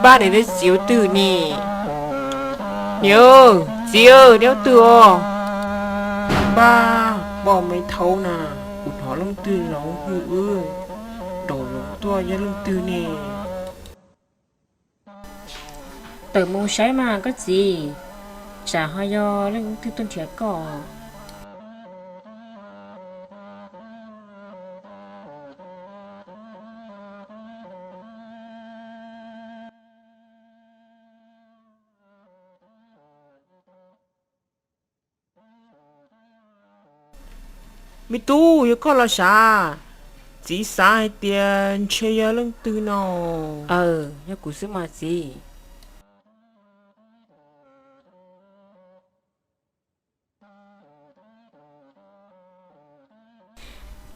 Npaj, niam thiab txiv ua twg ne? Niam, txiv, neb ua twg os? Npaj, poj me thaub na, kuv hnov leej twg los hu wb, nraum zoov tuaj yog leej twg ne? Tawm mus saib mas koj txiv, tsam ho yog leej twg tuaj nrhiav koj. Me tub, yog koj los sav, txiv xav hais tias ntshe yog leej twg no. Aw, yog kuv xwb mas txiv.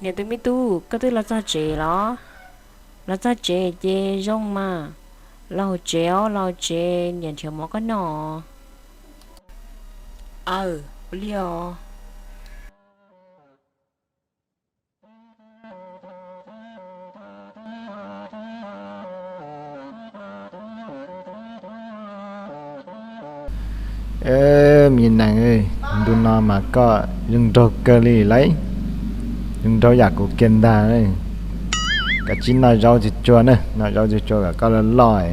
Niam tus me tub, koj twb los txog tsev los? Los txog tsev ces zoo mas, los hauv tsev os, los hauv tsev niam nrhiav mov koj noj. Aw, ua li os. Me nees, ntu no mas koj zoo nraug kawg li lauj, zoo nraug yam kuv kiag ntag. Kav tsij noj zaub tsuag tsuag na, noj zaub tsuag tsuag kom koj loj loj,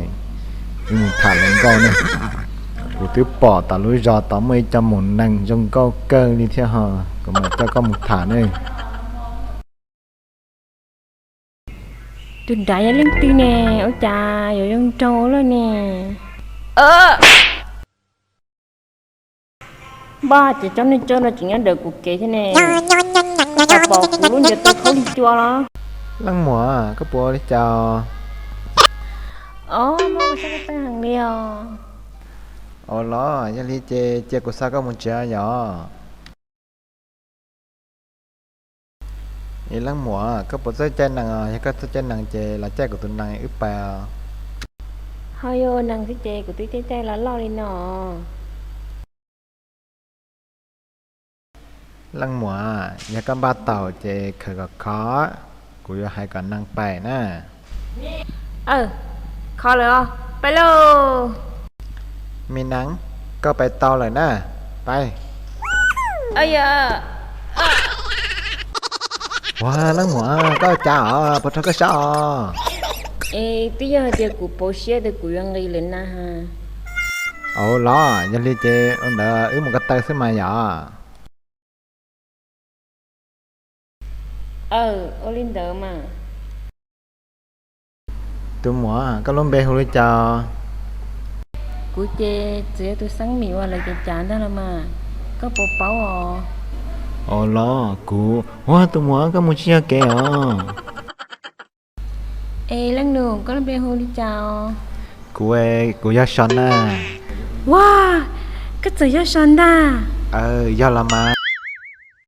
wb mus tham hluas nkauj ne. Kuv twb pom tom lub zos tod muaj ib co maum nees zoo nkauj kawg li thiab ho, kuv mam coj koj mus tham ne. Tus nrad yog leej twg ne? Ua cas yuav zoo nraug lawm ne? Npaj, ces tsob neeg tsawb no tseem nyob ntawm kuv kev thiab ne, pom kuv lub ntiav tu khaub lig cua los? Leej muam, koj puas ua li cas? Os, muab kuv saib koj txawj heev li os. Ua los yog li ces cia kuv xa koj mus tsev yom. Es leej muam, koj puas txawj caij nees os? Yog koj txawj caij nees ces los caij kuv tus nees wb pais os. Ho yuav ua nees xwb ces kuv twb caij caij los loj li no. Leej muam, yog koj npaj tau ces khawm kom khov, kuv yuav hais kom nees pais na. Aw, khov lawm os, pais lauj. Me nees, koj pais tau lawm na, pais. Ua, leej muam, koj cas os, puas raug koj sab os? Es twb yog hais tias kuv pauv siab tias kuv yuav nqis lawm na. Ua los yog li ces ua ntawd wb mus ko taw xwb mas yom. Aw, ua li ntawd mas. Tus muam, koj lub npe hu li cas? Kuv ces txawm yog tus xeeb mim uas lawv cav cav ntag los mas, koj puas paub os? Ua los kuv, ua tus muam koj mus tsis yog kev os. Es leej nus, koj lub npe hu li cas os? Kuv, kuv yog Sov na. Ua, koj txawm yog Sov ntag. Yog los mas.